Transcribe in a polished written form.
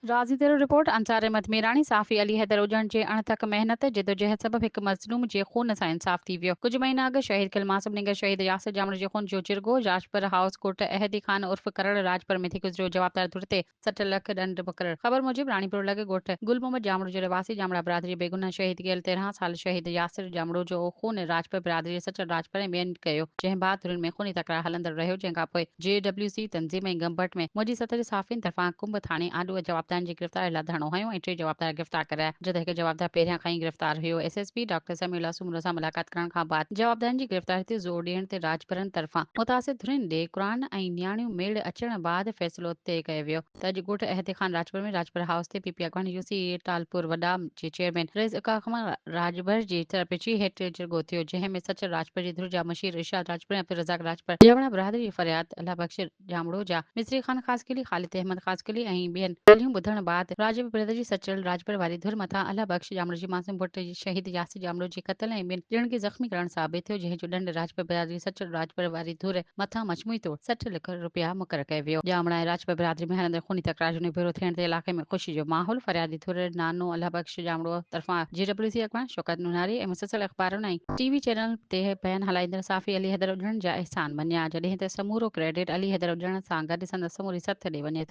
راضي ديرو، رپورٽ، انصار احمد ميراڻي، صحافي علي حيدر اڄڻ جي اڻٿڪ محنت، جدوجهد سبب هڪ مظلوم جي خون سان انصاف ٿي ويو. ڪجهه مهينا اڳ شهيد ڪيل معصوم نينگر شهيد ياسر ڄامڙو جي خون جو جرڳو راڄپر هائوس ڳوٺ احدي خان عرف ڪرڙ راڄپر ۾ ٿي گذريو. جوابدار ڌر تي 60 لک ڏنڊ مقرر. خبر موجب راڻيپور لڳ ڳوٺ گل محمد ڄامڙو جو رهواسي ڄامڙا برادري جي بيگناهه شهيد ڪيل 13 سال شهيد ياسر ڄامڙو جو خون راڄپر برادري جي سچل راڄپر ۽ ٻين ڪيو جنهن بعد ڌرين ۾ خوني تڪرار هلندڙ رهيو جنهن کانپوء جي ڊبليو سي تنظيم ۽ گمبٽ ۾ موجي سطح جي صحافين طرفان ڪنب ٿاڻي آڏو جوابدارن جي گرفتاري لاء ڌرڻو هنيو ۽ ٽي جوابدار گرفتار ڪرايا جڏهن ته هڪ جوابدار پهريان کان ئي گرفتار هيو. S S P doctor Samiullah Soomro سان ملاقات ڪرڻ کان بعد جوابدارن جي گرفتاري تي زور ڏيڻ تي راڄپرن طرفان متاثر ڌرين ڏي قرآن ۽ نياڻيون ميڙ اچڻ بعد فيصلو طئي ڪيو ويو ته اڄ ڳوٺ احدي خان راڄپر ۾ راڄپر هائوس تي پي پي اڳواڻ يو سي ٽالپور وڏا جي چيئرمين رئيس اڪاخما راڄپر جي سرپرستي هيٺ جرڳو ٿيو جنهن ۾ سچل راڄپر جي ڌر جا مشير ارشاد راڄپر ۽ عبدالرزاق راڄپر، ڄامڙا برادري جي فرياد الله بخش ڄامڙو جا مصري خان خاصخيلي، خالد احمد خاصخيلي ۽ ٻين ڳالهيون ٻڌڻ بعد راڄپر برادري جي سچل راڄپر واري ڌر مٿان الله بخش ڄامڙو جي معصوم پٽ شهيد ياسر ڄامڙو جي قتل ۽ ٻن ڄڻن کي زخمي ڪرڻ ثابت ٿيو جنهن جو ڏنڊ راڄپر برادري جي سچل راڄپر واري ڌر مٿان مجموعي طور 60 لک رپيا مقرر ڪيو ويو. ڄامڙا ۽ راڄپر برادري ۾ هلندڙ خوني تڪرار جو نبيرو ٿيڻ تي علائقي ۾ خوشي جو ماحول، فريادي ڌر نانو الله بخش ڄامڙو طرفان جي ڊبليو سي اڳواڻ شوڪت نوناري ۽ مسلسل اخبارن ۽ ٽي وي چينلن تي بيان هلائيندڙ صحافي علي حيدر اڄڻ جا احسان مڃيا، جڏهن ته سمورو ڪريڊٽ علي حيدر اڄڻ سان گڏ سندس سموري سٿ ڏي وڃي ٿو.